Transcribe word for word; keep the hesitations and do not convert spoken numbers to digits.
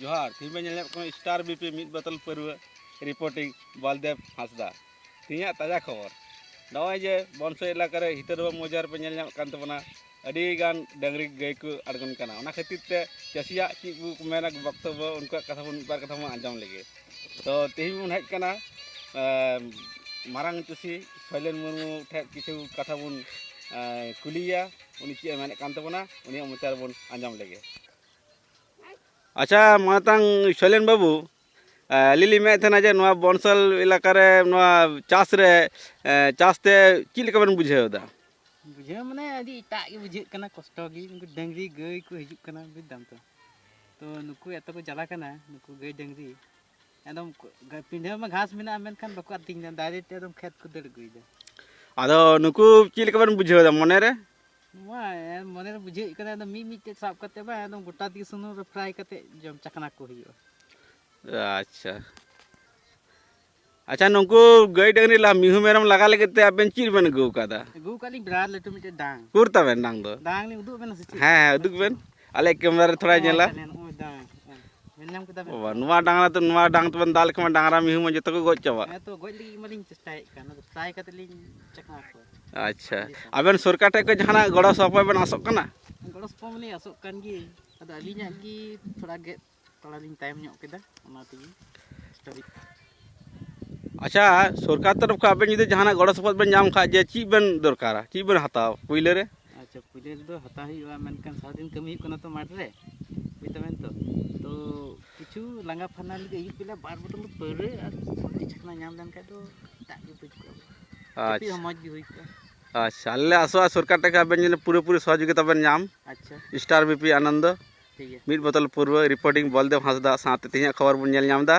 ᱡᱚᱦᱟᱨ, ᱛᱮᱦᱮᱧ ᱵᱮᱱ ᱧᱮᱞ ᱧᱟᱢᱚᱜ ᱠᱟᱱᱟ ᱥᱴᱟᱨ ᱵᱤᱯᱤ ᱢᱤᱫ ᱵᱳᱛᱚᱞ ᱯᱟᱹᱨᱣᱟᱹ, ᱨᱤᱯᱳᱨᱴᱤᱝ ᱵᱚᱞᱫᱮᱵ ᱦᱟᱸᱥᱫᱟ᱾ ᱛᱮᱦᱮᱧᱟᱜ ᱛᱟᱡᱟ ᱠᱷᱚᱵᱚᱨ, ᱱᱚᱜᱼᱚᱭ ᱡᱮ ᱵᱚᱱᱥᱚ ᱮᱞᱟᱠᱟ ᱨᱮ ᱦᱤᱛᱟᱹᱨᱵᱟ ᱢᱳᱡᱟᱨ ᱯᱮ ᱧᱮᱞ ᱧᱟᱢᱚᱜ ᱠᱟᱱ ᱛᱟᱵᱚᱱᱟ, ᱟᱹᱰᱤ ᱜᱟᱱ ᱰᱟᱹᱝᱨᱤ ᱜᱟᱹᱭ ᱠᱚ ᱟᱬᱜᱚᱱ ᱠᱟᱱᱟ᱾ ᱚᱱᱟ ᱠᱷᱟᱹᱛᱤᱨ ᱛᱮ ᱪᱟᱹᱥᱤᱭᱟᱜ ᱪᱮᱫ ᱠᱚ ᱢᱮᱱᱟ ᱵᱚᱠᱛᱚᱵᱵᱚ, ᱩᱱᱠᱩᱣᱟᱜ ᱠᱟᱛᱷᱟ ᱵᱚᱱ, ᱢᱤᱫ ᱵᱟᱨ ᱠᱟᱛᱷᱟ ᱵᱚᱱ ᱟᱸᱡᱚᱢ ᱞᱮᱜᱮ᱾ ᱛᱚ ᱛᱮᱦᱮᱧ ᱵᱚᱱ ᱦᱮᱡ ᱠᱟᱱᱟ, ᱮᱸ, ᱢᱟᱨᱟᱝ ᱪᱟᱹᱥᱤ ᱥᱚᱭᱞᱮᱱ ᱢᱩᱨᱢᱩ ᱴᱷᱮᱱ ᱠᱤᱪᱷᱩ ᱠᱟᱛᱷᱟ ᱵᱚᱱ, ᱮᱸ, ᱠᱩᱞᱤᱭᱮᱭᱟ, ᱩᱱᱤ ᱪᱮᱫ ᱮ ᱢᱮᱱᱮᱫ ᱠᱟᱱ ᱛᱟᱵᱚᱱᱟ, ᱩᱱᱤᱭᱟᱜ ᱢᱚᱪᱟ ᱨᱮᱵᱚᱱ ᱟᱸᱡᱚᱢ ᱞᱮᱜᱮ᱾ ᱟᱪᱪᱷᱟ, ᱢᱟᱛᱟᱝ ᱥᱚᱭᱞᱮᱱ ᱵᱟᱹᱵᱩ, ᱮ, ᱟᱹᱞᱤᱧ ᱞᱤᱧ ᱢᱮᱱᱮᱫ ᱛᱟᱦᱮᱱᱟ ᱡᱮ ᱱᱚᱣᱟ ᱵᱚᱱᱥᱟᱞ ᱮᱞᱟᱠᱟ ᱨᱮ ᱱᱚᱣᱟ ᱪᱟᱥ ᱨᱮ, ᱮ, ᱪᱟᱥ ᱛᱮ ᱪᱮᱫ ᱞᱮᱠᱟ ᱵᱮᱱ ᱵᱩᱡᱷᱟᱹᱣ ᱮᱫᱟ? ᱵᱩᱡᱷᱟᱹᱣ ᱢᱟᱱᱮ ᱟᱹᱰᱤ ᱮᱴᱟᱜ ᱜᱮ ᱵᱩᱡᱷᱟᱹᱜ ᱠᱟᱱᱟ, ᱠᱚᱥᱴᱚ ᱜᱮ᱾ ᱩᱱᱠᱩ ᱰᱟᱹᱝᱨᱤ ᱜᱟᱹᱭ ᱠᱚ ᱦᱤᱡᱩᱜ ᱠᱟᱱᱟ, ᱵᱩᱡᱽ ᱫᱟᱢ ᱛᱚ᱾ ᱛᱚ ᱱᱩᱠᱩ ᱮᱛᱚ ᱠᱚ ᱡᱟᱞᱟ ᱠᱟᱱᱟ, ᱱᱩᱠᱩ ᱜᱟᱹᱭ ᱰᱟᱹᱝᱨᱤ᱾ ᱮᱠᱫᱚᱢ ᱠᱚ-, ᱜᱟ-, ᱯᱤᱸᱰᱷᱟᱹ ᱢᱟ ᱜᱷᱟᱥ ᱢᱮᱱᱟᱜᱼᱟ, ᱢᱮᱱᱠᱷᱟᱱ ᱵᱟᱠᱚ ᱟᱹᱛᱤᱧ ᱫᱟ, ᱰᱟᱭᱨᱮᱠᱴ ᱮᱠᱫᱚᱢ ᱠᱷᱮᱛ ᱠᱚ ᱫᱟᱹᱲ ᱟᱹᱜᱩᱭᱮᱫᱟ᱾ ᱟᱫᱚ ᱱᱩᱠᱩ ᱪᱮᱫ ᱞᱮᱠᱟ ᱵᱮᱱ ᱵᱩᱡᱷᱟᱹᱣ ᱮᱫᱟ ᱢᱚᱱᱮ ᱨᱮ? ᱱᱚᱣᱟ ᱮ, ᱢᱚᱱᱮ ᱨᱮ ᱵᱩᱡᱷᱟᱹᱜ ᱠᱟᱱᱟ, ᱮᱠᱫᱚᱢ ᱢᱤᱫ ᱢᱤᱫᱴᱮᱡ ᱥᱟᱵ ᱠᱟᱛᱮ ᱵᱟᱝ, ᱮᱠᱫᱚᱢ ᱜᱚᱴᱟ ᱛᱮᱜᱮ ᱥᱩᱱᱩᱢ ᱨᱮ ᱯᱷᱨᱟᱭ ᱠᱟᱛᱮ ᱡᱚᱢ ᱪᱟᱠᱷᱱᱟ ᱠᱚ ᱦᱩᱭᱩᱜᱼᱟ᱾ ᱟᱪᱪᱷᱟ᱾ ᱟᱪᱪᱷᱟ, ᱱᱩᱠᱩ ᱜᱟᱹᱭ ᱰᱟᱹᱝᱨᱤ ᱞᱟ-, ᱢᱤᱦᱩ ᱢᱮᱨᱚᱢ ᱞᱟᱜᱟ ᱞᱟᱹᱜᱤᱫ ᱛᱮ ᱟᱵᱮᱱ ᱪᱮᱫ ᱵᱮᱱ ᱟᱹᱜᱩ ᱟᱠᱟᱫᱟ? ᱟᱹᱜᱩ ᱟᱠᱟᱫ ᱞᱤᱧ ᱵᱤᱨᱟᱴ ᱞᱟᱹᱴᱩ ᱢᱤᱫᱴᱮᱡ ᱰᱟᱝ᱾ ᱩᱠᱩᱨ ᱛᱟᱵᱮᱱ ᱰᱟᱝ ᱫᱚ? ᱰᱟᱝ ᱞᱤᱧ ᱩᱫᱩᱜ ᱟᱵᱮᱱᱟ ᱥᱮ ᱪᱮᱫ? ᱦᱮᱸ, ᱦᱮᱸ, ᱩᱫᱩᱜ ᱵᱮᱱ᱾ ᱟᱞᱮ ᱠᱮᱢᱨᱟ ᱨᱮ ᱛᱷᱚᱲᱟᱭ ᱧᱮᱞᱟ᱾ ᱱᱚᱜᱼᱚᱭ ᱛᱟᱦᱞᱮ, ᱱᱚᱜᱼᱚᱭ ᱰᱟᱝ, ᱱᱚᱜᱼᱚᱭ᱾ ᱧᱮᱞ ᱧᱟᱢ ᱠᱮᱫᱟ ᱵᱮᱱ? ᱵᱟᱵᱟ, ᱱᱚᱣᱟ ᱰᱟᱝ ᱨᱮ ᱛᱚ, ᱱᱚᱣᱟ ᱰᱟᱝ ᱛᱮᱵᱮᱱ ᱫᱟᱞ ᱞᱮᱠᱷᱟᱱ ᱢᱟ ᱰᱟᱝᱨᱟ ᱢᱤᱦᱩ ᱢᱟ ᱡᱚᱛᱚ ᱠᱚ ᱜᱚᱡ ᱪᱟᱵᱟᱜ᱾ ᱦᱮᱸ ᱛᱚ, ᱜᱚᱡ ᱞᱟᱹᱜᱤᱫ ᱢᱟᱞᱤᱧ ᱪᱮᱥᱴᱟᱭᱮᱫ ᱠᱟᱱ, ᱟᱫᱚ ᱴᱨᱟᱭ ᱠᱟᱛᱮ ᱞᱤᱧ ᱪᱟᱠᱷᱱᱟ ᱠᱚᱣᱟ᱾ ᱟᱪᱪᱷᱟ, ᱟᱹᱰᱤ ᱥᱟᱨᱦᱟᱣ᱾ ᱟᱵᱮᱱ ᱥᱚᱨᱠᱟᱨ ᱴᱷᱮᱱ ᱠᱷᱚᱱ ᱡᱟᱦᱟᱱᱟᱜ ᱜᱚᱲᱚ ᱥᱚᱯᱚᱦᱚᱫ ᱵᱮᱱ ᱟᱥᱚᱜ ᱠᱟᱱᱟ? ᱜᱚᱲᱚ ᱥᱚᱯᱚᱦᱚᱫ ᱢᱟᱞᱤᱧ ᱟᱥᱚᱜ ᱠᱟᱱ ᱜᱮ, ᱟᱫᱚ ᱟᱹᱞᱤᱧᱟᱜ ᱜᱮ ᱛᱷᱚᱲᱟ ᱜᱮ ᱛᱷᱚᱲᱟ ᱞᱤᱧ ᱛᱟᱭᱚᱢ ᱧᱚᱜ ᱠᱮᱫᱟ, ᱚᱱᱟ ᱛᱮᱜᱮ ᱥᱴᱚᱯ᱾ ᱟᱪᱪᱷᱟ, ᱥᱚᱨᱠᱟᱨ ᱛᱚᱨᱚᱯ ᱠᱷᱚᱱ ᱟᱵᱮᱱ ᱡᱩᱫᱤ ᱡᱟᱦᱟᱱᱟᱜ ᱜᱚᱲᱚ ᱥᱚᱯᱚᱦᱚᱫ ᱵᱮᱱ ᱧᱟᱢ ᱠᱷᱟᱡ, ᱡᱮ ᱪᱮᱫ ᱵᱮᱱ ᱫᱚᱨᱠᱟᱨᱟ, ᱪᱮᱫ ᱵᱮᱱ ᱦᱟᱛᱟᱣᱟ ᱯᱩᱭᱞᱟᱹ ᱨᱮ? ᱟᱪᱪᱷᱟ, ᱯᱩᱭᱞᱟᱹ ᱨᱮᱫᱚ ᱦᱟᱛᱟᱣ ᱦᱩᱭᱩᱜᱼᱟ, ᱢᱮᱱᱠᱷᱟᱱ ᱥᱟᱨᱟᱫᱤᱱ ᱠᱟᱹᱢᱤ ᱦᱩᱭᱩᱜ ᱠᱟᱱᱟ ᱛᱚ ᱢᱟᱴᱷ ᱨᱮ, ᱵᱩᱡ ᱫᱟᱵᱮᱱ ᱛᱚ᱾ ᱛᱚ ᱠᱤᱪᱷᱩ ᱞᱟᱸᱜᱟ ᱯᱷᱟᱨᱱᱟ ᱞᱟᱹᱜᱤᱫ ᱟᱹᱭᱩᱵ ᱵᱮᱞᱟ ᱵᱟᱨ ᱵᱳᱛᱚᱞ ᱫᱚ ᱯᱟᱹᱣᱨᱟᱹ ᱟᱨ ᱥᱟᱱᱛᱤ ᱪᱷᱟᱠᱱᱟ ᱧᱟᱢ ᱞᱮᱱᱠᱷᱟᱱ ᱫᱚ ᱮᱴᱟᱜ ᱜᱮ ᱵᱩᱡᱽ ᱠᱚᱜᱼᱟ᱾ ᱡᱟᱹᱯᱤᱫ ᱟᱪᱪᱷᱟ᱾ ᱦᱚᱸ ᱢᱚᱡᱽ ᱜᱮ ᱦᱩᱭ ᱠᱚᱜᱼᱟ᱾ ᱟᱪᱪᱷᱟ, ᱟᱞᱮ ᱞᱮ ᱟᱥᱚᱜᱼᱟ ᱥᱚᱨᱠᱟᱨ ᱴᱷᱮᱱ ᱠᱷᱚᱱ ᱟᱵᱮᱱ ᱡᱮᱱᱚ ᱯᱩᱨᱟᱹᱯᱩᱨᱤ ᱥᱚᱦᱚᱡᱳᱜᱤᱛᱟ ᱵᱮᱱ ᱧᱟᱢ᱾ ᱟᱪᱪᱷᱟ᱾ ᱥᱴᱟᱨ ᱵᱤᱯᱤ ᱟᱱᱚᱱᱫᱚ, ᱴᱷᱤᱠ ᱜᱮᱭᱟ᱾ ᱢᱤᱫ ᱵᱳᱛᱚᱞ ᱯᱟᱹᱣᱨᱟᱹ, ᱨᱤᱯᱳᱨᱴᱤᱝ ᱵᱚᱞᱫᱮᱵ ᱦᱟᱸᱥᱫᱟ ᱥᱟᱶᱛᱮ ᱛᱮᱦᱮᱧᱟᱜ ᱠᱷᱚᱵᱚᱨ ᱵᱚᱱ ᱧᱮᱞ ᱧᱟᱢ ᱮᱫᱟ᱾